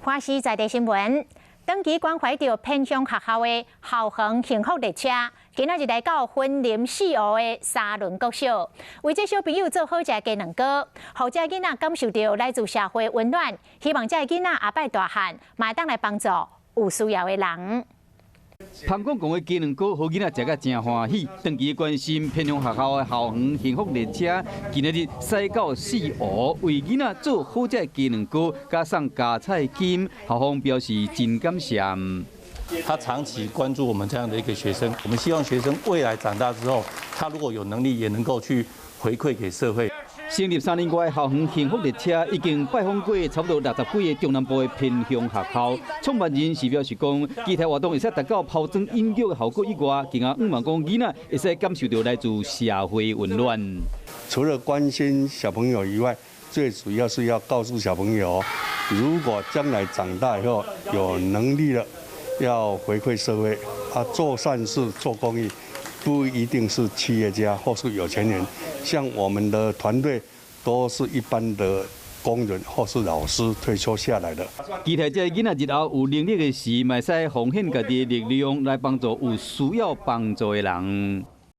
華視在地新聞，長期關懷著偏鄉學校的校園幸福列車，今仔日來到雲林四湖的沙崙國小，為這小朋友做好食的雞卵糕，予這囡仔感受著來自社會溫暖，希望這囡仔後擺大漢，嘛會當來幫助有需要的人。潘公公的雞卵糕，予囡仔食甲誠歡喜。長期關心偏鄉學校的校園幸福列車，今仔日駛到四湖，為囡仔做好食的雞卵糕，佮送加菜金，校方表示真感謝。他長期關注我們這樣的一個學生，我們希望學生未來長大之後，他如果有能力，也能夠去回饋給社會。成立3年外的校園幸福列車已經拜訪過差不多60幾个中南部的偏鄉學校。創辦人是表示講，其他活動會使達到拋磚引玉的效果以外，更加向望講囡仔會使感受著來自社會溫暖。除了關心小朋友以外，最主要是要告訴小朋友，如果將來長大以後有能力了，要回饋社會啊，做善事、做公益，不一定是企業家或是有錢人，像我們的團隊都是一般的工人或是老師退休下來的。期待這囡仔日後有能力的時，嘛會使奉獻家己的力量來幫助有需要幫助的人。